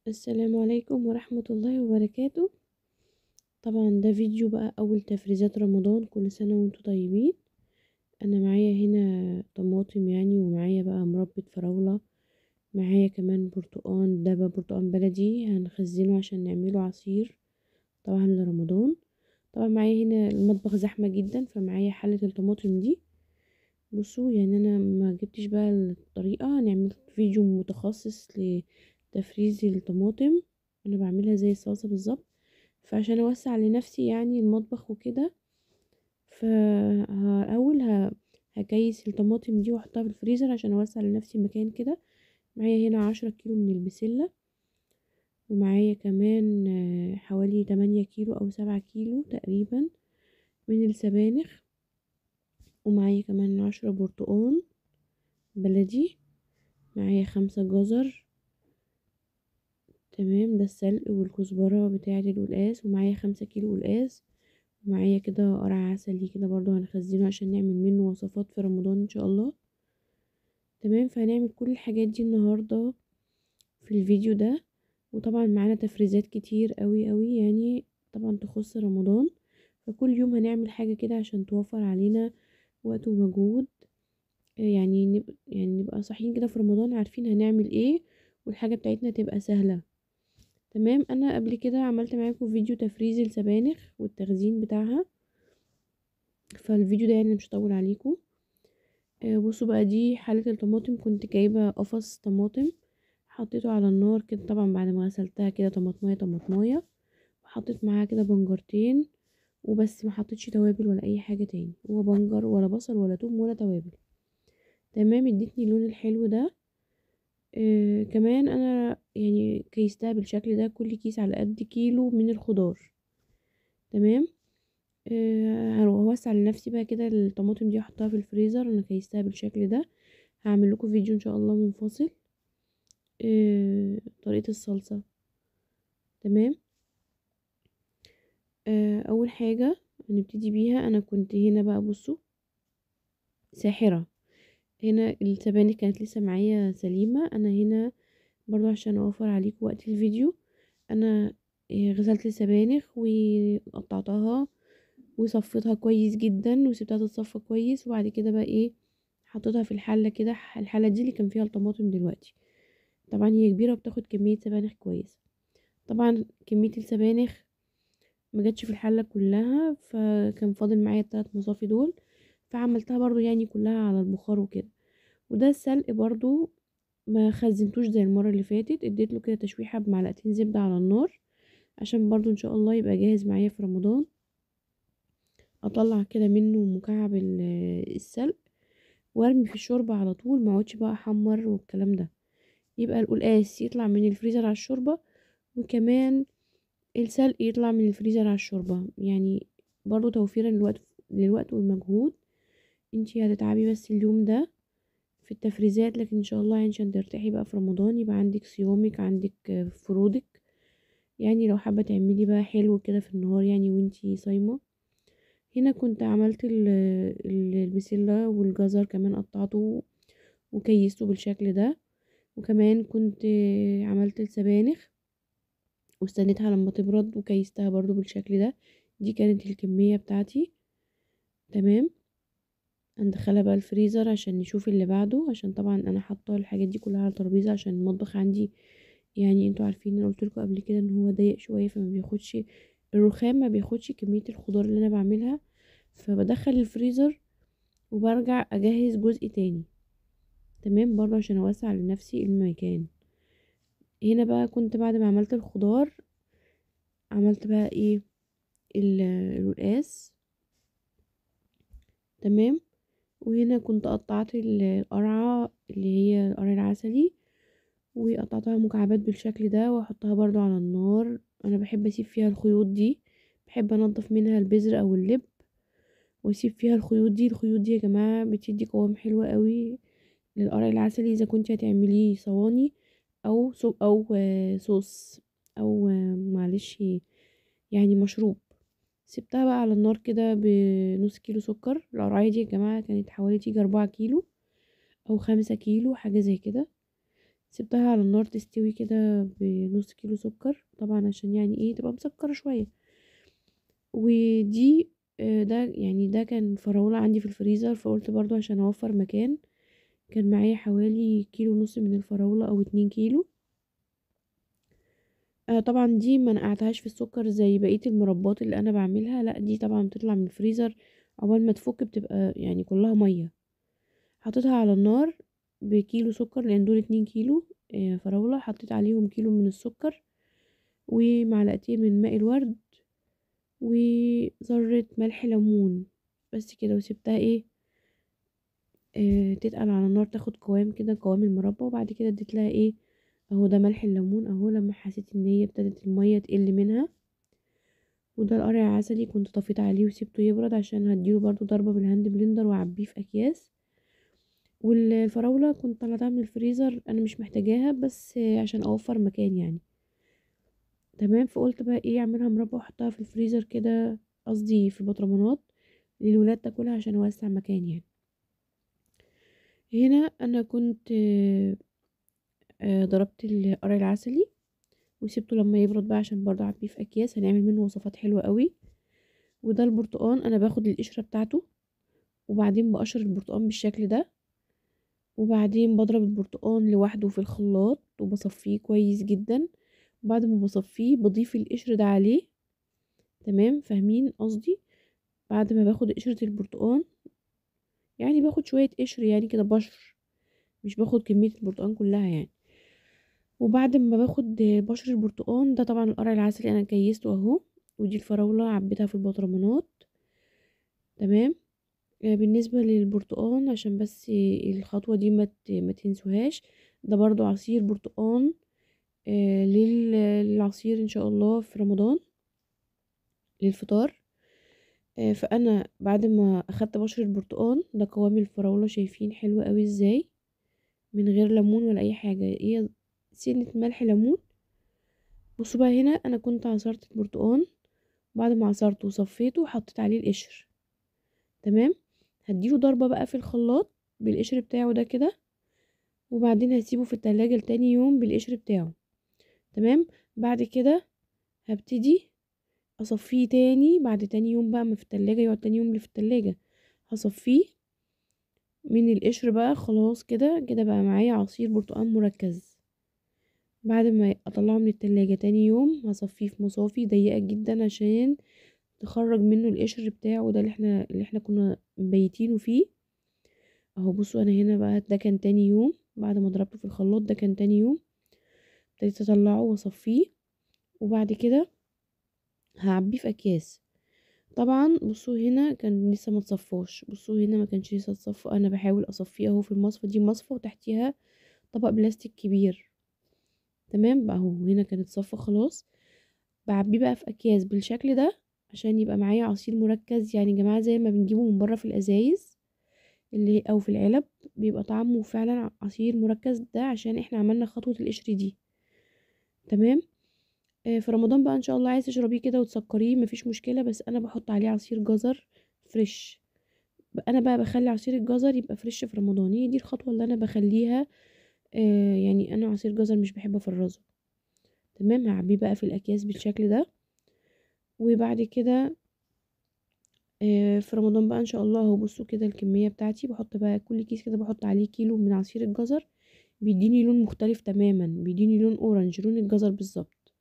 السلام عليكم ورحمة الله وبركاته. طبعا ده فيديو بقى أول تفريزات رمضان، كل سنة وانتم طيبين. أنا معايا هنا طماطم يعني، ومعايا بقى مربى فراولة، معايا كمان برتقان، ده بقى برتقان بلدي هنخزنه عشان نعمله عصير طبعا لرمضان. طبعا معايا هنا المطبخ زحمة جدا، فمعايا حلة الطماطم دي. بصوا يعني أنا ما جبتش بقى الطريقة، هنعمل فيديو متخصص لتفريز الطماطم، أنا بعملها زي الصلصة بالظبط، فعشان أوسع لنفسي يعني المطبخ وكده، فأول هكيس الطماطم دي واحطها في الفريزر عشان أوسع لنفسي مكان كده. معايا هنا 10 كيلو من البسلة، ومعايا كمان حوالي 8 كيلو أو 7 كيلو تقريبا من السبانخ، ومعايا كمان 10 برتقان بلدي، معايا 5 جزر، تمام، ده السلق والكزبرة بتاعة القلقاس، ومعايا 5 كيلو قلقاس، ومعايا كده قرع عسلي كده برضو هنخزنه عشان نعمل منه وصفات في رمضان ان شاء الله. تمام، فهنعمل كل الحاجات دي النهاردة في الفيديو ده، وطبعا معانا تفريزات كتير قوي قوي يعني طبعا تخص رمضان، فكل يوم هنعمل حاجة كده عشان توفر علينا وقت ومجهود، يعني نبقى صاحيين كده في رمضان عارفين هنعمل ايه، والحاجة بتاعتنا تبقى سهلة. تمام، انا قبل كده عملت معاكم فيديو تفريز السبانخ والتخزين بتاعها، فالفيديو ده يعني مش هطول عليكم. بصوا بقى دي حالة الطماطم، كنت جايبة قفص طماطم حطيته على النار كده، طبعا بعد ما غسلتها كده طماطمايه طماطمايه، وحطيت معاها كده بنجرتين وبس، ما حطيتش توابل ولا اي حاجة تاني، هو بنجر ولا بصل ولا توم ولا توابل. تمام، ادتني اللون الحلو ده. كمان انا يعني كيستها بالشكل ده، كل كيس على قد كيلو من الخضار. تمام، هوسع لنفسي بقى كده الطماطم دي احطها في الفريزر، انا كيستها بالشكل ده، هعمل لكم فيديو ان شاء الله منفصل طريقة الصلصة. تمام، اول حاجة هنبتدي بيها، انا كنت هنا بقى بصوا ساحرة، هنا السبانخ كانت لسه معايا سليمة، انا هنا برضو عشان اوفر عليكم وقت الفيديو انا غسلت السبانخ وقطعتها وصفيتها كويس جدا وسبتها تتصفى كويس، وبعد كده بقى ايه حطيتها في الحلة كده، الحلة دي اللي كان فيها الطماطم دلوقتي، طبعا هي كبيرة وبتاخد كمية سبانخ كويسة. طبعا كمية السبانخ ما جاتش في الحلة كلها، فكان فاضل معايا ال3 مصافي دول، فعملتها برضو يعني كلها على البخار وكده. وده السلق برضو ما خزنتوش زي المرة اللي فاتت، اديت له كده تشويحة بمعلقتين زبدة على النار عشان برضو ان شاء الله يبقى جاهز معايا في رمضان. اطلع كده منه مكعب السلق وارمي في الشوربة على طول، ما اقعدش بقى احمر والكلام ده. يبقى القلقاس يطلع من الفريزر على الشوربة، وكمان السلق يطلع من الفريزر على الشوربة، يعني برضو توفيرا للوقت والمجهود. انتي هتتعبي بس اليوم ده في التفريزات، لكن ان شاء الله يعني عشان ترتاحي بقى في رمضان، يبقى عندك صيامك عندك فروضك، يعني لو حابة تعملي بقى حلو كده في النهار يعني وانتي صايمة. هنا كنت عملت البسلة والجزر كمان قطعته وكيسته بالشكل ده، وكمان كنت عملت السبانخ واستنيتها لما تبرد وكيستها برضو بالشكل ده. دي كانت الكمية بتاعتي. تمام، هندخلها بقى الفريزر عشان نشوف اللي بعده، عشان طبعا انا حاطه الحاجات دي كلها على الترابيزة عشان المطبخ عندي يعني انتوا عارفين انا قلت لكم قبل كده ان هو ضيق شوية، فما بياخدش الرخام، ما بياخدش كمية الخضار اللي انا بعملها، فبدخل الفريزر وبرجع اجهز جزء تاني. تمام، برضه عشان اوسع لنفسي المكان. هنا بقى كنت بعد ما عملت الخضار عملت بقى ايه القلقاس. تمام، وهنا كنت قطعت القرعة اللي هي القرع العسلي وقطعتها مكعبات بالشكل ده، واحطها برضو على النار. انا بحب اسيب فيها الخيوط دي، بحب انضف منها البذر او اللب واسيب فيها الخيوط دي. الخيوط دي يا جماعة بتدي قوام حلو قوي للقرع العسلي، اذا كنت هتعمليه صواني او او صوص او معلش يعني مشروب. سبتها بقى على النار كده بنص كيلو سكر. القرعية دي يا جماعة كانت حوالي تيجي 4 كيلو او 5 كيلو حاجة زي كده. سبتها على النار تستوي كده بنص كيلو سكر، طبعا عشان يعني ايه تبقى مسكرة شوية. ودي ده يعني ده كان فراولة عندي في الفريزر، فقلت برضو عشان اوفر مكان، كان معايا حوالي 1.5 كيلو من الفراولة او 2 كيلو. طبعا دي ما نقعتهاش في السكر زي بقية المربات اللي انا بعملها، لا دي طبعا بتطلع من الفريزر اول ما تفك بتبقى يعني كلها مية. حطيتها على النار بكيلو سكر لان دول 2 كيلو فراولة، حطيت عليهم كيلو من السكر ومعلقتين من ماء الورد وذرة ملح ليمون بس كده، وسبتها ايه تتقل على النار تاخد قوام كده، قوام المربى. وبعد كده اديت لها ايه اهو ده ملح الليمون اهو، لما حسيت ان هي ابتدت المية تقل منها. وده القرع عسلي كنت طفيت عليه وسبته يبرد عشان هديله برضو ضربة بال hand blender واعبيه في اكياس. والفراولة كنت طلعتها من الفريزر انا مش محتاجاها بس عشان اوفر مكان يعني، تمام. فقلت بقى ايه اعملها مربى واحطها في الفريزر كده، قصدي في البطرمانات للولاد تاكلها عشان اوسع مكان يعني. هنا انا كنت ضربت القرع العسلي وسبته لما يبرد بقى عشان برضه اعبيه في اكياس، هنعمل منه وصفات حلوة قوي. وده البرتقان انا باخد القشرة بتاعته وبعدين بقشر البرتقان بالشكل ده، وبعدين بضرب البرتقان لوحده في الخلاط وبصفيه كويس جدا. بعد ما بصفيه بضيف القشر ده عليه، تمام فاهمين قصدي؟ بعد ما باخد قشرة البرتقان يعني باخد شوية قشر يعني كده بشر، مش باخد كمية البرتقان كلها يعني. وبعد ما باخد بشر البرتقان ده، طبعا القرع العسلي انا كيسته اهو، ودي الفراولة عبيتها في البطرمانات، تمام. بالنسبة للبرتقان عشان بس الخطوة دي ما تنسوهاش، ده برضو عصير برتقان للعصير ان شاء الله في رمضان للفطار. فانا بعد ما اخدت بشر البرتقان ده قوام الفراولة شايفين حلو قوي ازاي، من غير ليمون ولا اي حاجة، هي سنة ملح ليمون. بصوا بقى هنا انا كنت عصرت البرتقان، بعد ما عصرته وصفيته وحطيت عليه القشر، تمام. هديله ضربة بقى في الخلاط بالقشر بتاعه ده كده، وبعدين هسيبه في التلاجة لتاني يوم بالقشر بتاعه، تمام. بعد كده هبتدي اصفيه تاني بعد تاني يوم بقى، ما في التلاجة يقعد تاني يوم اللي في التلاجة، هصفيه من القشر بقى. خلاص كده كده بقى معايا عصير برتقان مركز. بعد ما اطلعه من التلاجة تاني يوم هصفيه في مصافي ضيقة جدا عشان تخرج منه القشر بتاعه ده اللي احنا كنا مبيتينه فيه اهو. بصوا انا هنا بقى ده كان تاني يوم بعد ما ضربته في الخلاط، ده كان تاني يوم ابتديت اطلعه واصفيه، وبعد كده هعبيه في اكياس. طبعا بصوا هنا كان لسه ما اتصفاش، بصوا هنا ما كانش لسه اتصفى، انا بحاول اصفيه اهو في المصفى دي، مصفى وتحتيها طبق بلاستيك كبير، تمام بقى اهو. هنا كانت اتصفى خلاص، بعبيه بقى في اكياس بالشكل ده عشان يبقى معايا عصير مركز. يعني يا جماعة زي ما بنجيبه من بره في الازايز اللي او في العلب بيبقى طعمه فعلا عصير مركز، ده عشان احنا عملنا خطوة القشر دي، تمام. في رمضان بقى ان شاء الله عايز تشربيه كده وتسكريه مفيش مشكلة، بس انا بحط عليه عصير جزر fresh. انا بقى بخلي عصير الجزر يبقى fresh في رمضان، هي دي الخطوة اللي انا بخليها. يعني انا عصير جزر مش بحب افرزه، تمام. هعبيه بقى في الاكياس بالشكل ده، وبعد كده في رمضان بقى ان شاء الله اهو. بصوا كده الكمية بتاعتي، بحط بقى كل كيس كده بحط عليه كيلو من عصير الجزر، بيديني لون مختلف تماما، بيديني لون orange، لون الجزر بالظبط،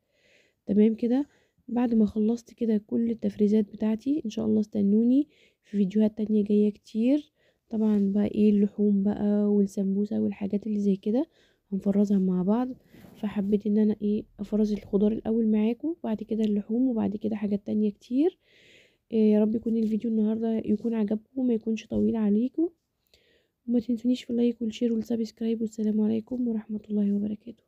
تمام كده. بعد ما خلصت كده كل التفريزات بتاعتي ان شاء الله استنوني في فيديوهات تانية جاية كتير. طبعا بقى ايه اللحوم بقى والسمبوسة والحاجات اللي زي كده هنفرزها مع بعض، فحبيت ان انا ايه افرز الخضار الاول معاكم، وبعد كده اللحوم، وبعد كده حاجات تانية كتير. إيه يا رب يكون الفيديو النهارده يكون عجبكم وما يكونش طويل عليكم، وما تنسونيش في ال like وال share وال subscribe، والسلام عليكم ورحمة الله وبركاته.